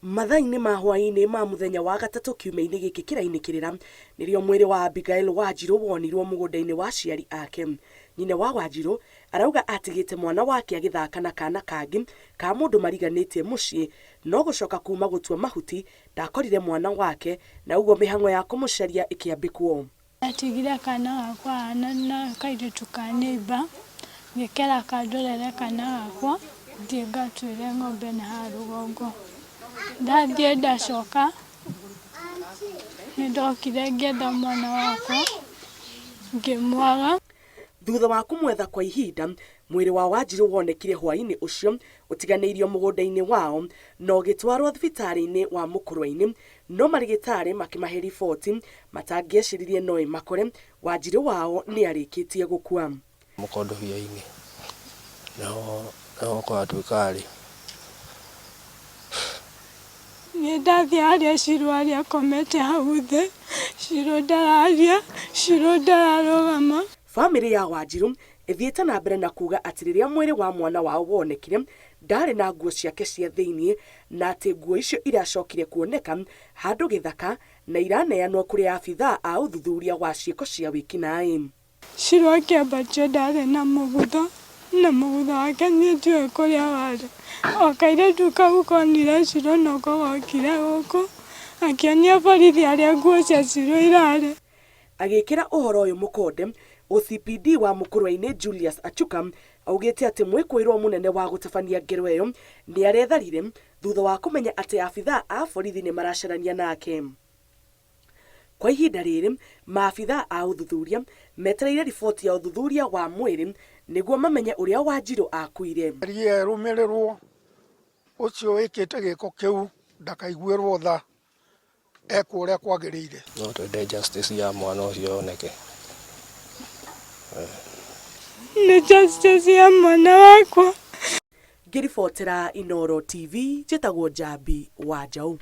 Mathaa-inĩ ma hwaĩ-inĩ ma mũthenya wa gatatũ kiumia-inĩ gĩkĩ kĩrainĩkĩrĩra, nĩrĩo mwĩrĩ wa Abigail Wanjirũ wonirwo mũgũnda-inĩ wa aciari ake. Nyina wa Wanjirũ arauga atigĩte mwana wake agĩthaka na kana kangĩ ka mũndũ mariganĩtie mũciĩ, no gũcoka kuma gũtua mahuti ndakorire mwana wake na ũguo mĩhang'o ya kũmũcaria ĩkĩambĩkwo. Ndatigire kana gakwa haha na kairĩtu ka neighbour, ngĩkera kandorere kana gakwa, thiĩ ngatuĩre ng'ombe na haha rũgongo. Ndathiĩ ndacoka, nĩndokire ngĩetha mwana wakwa, ngĩmwaga. Thutha wa kũmwetha kwa ihinda, mwĩrĩ wa Wanjirũ wonekire hwaĩ-inĩ ũcio ũtiganĩirio mũgũnda-inĩ wao na ũgĩtwarwo thibitarĩ-inĩ wa Mũkũrwe-inĩ, no marĩgĩtarĩ makĩmahe riboti matangĩeciririe no ĩmakore Wanjirũ wao nĩ arĩkĩtie gũkua. Mũkondobia-inĩ, naho naho kwatuĩka rĩ. Niĩ ndathiĩ harĩa Shiro arĩ akomete hau thĩ, Shiro ndararia, Shiro ndararũgama. Famĩlĩ ya Wanjirũ ĩthiĩte na mbere na kuuga atĩ rĩrĩa mwĩrĩ wa mwana wao wonekire, ndaarĩ na nguo ciake cia thĩinĩ na atĩ nguo icio iracokire kuoneka handũ gĩthaka na iraneanwo kũrĩ abithaa a ũthuthuria wa ciĩko cia wĩkinaĩ. Shiro akĩambatio ndarĩ na mũgutho, na mũgutho wake niĩ ndiũĩ kũrĩa warĩ. O kairĩtu kau konire Shiro noko gokire gũkũ, gakĩonia borithi harĩa nguo cia Shiro irarĩ. Agĩkĩra ũhoro ũyũ mũkonde, OCPD wa Mũkũrwe-inĩ Julius Achuka augĩte atĩ mwĩkũĩrwo mũnene wa gũtabania ngero ĩyo nĩ aretharire thutha wa kũmenya atĩ abithaa a borithi nĩ maracarania nake. Kwa ihinda rĩrĩ, maabithaa a ũthuthuria metereire riboti ya ũthuthuria wa mwĩrĩ nĩguo mamenye ũrĩa Wanjirũ akuire. Sheria ĩrũmĩrĩrwo, ũcio wĩkĩte gĩko kĩu ndakaiguĩrwo tha, ekwo ũrĩa kwagĩrĩire. No twende justice ya mwana ũcio yoneke. Nĩ justice ya mwana wakwa. Ngĩribotera Inooro TV, njĩtagwo Njambi wa Njaũ.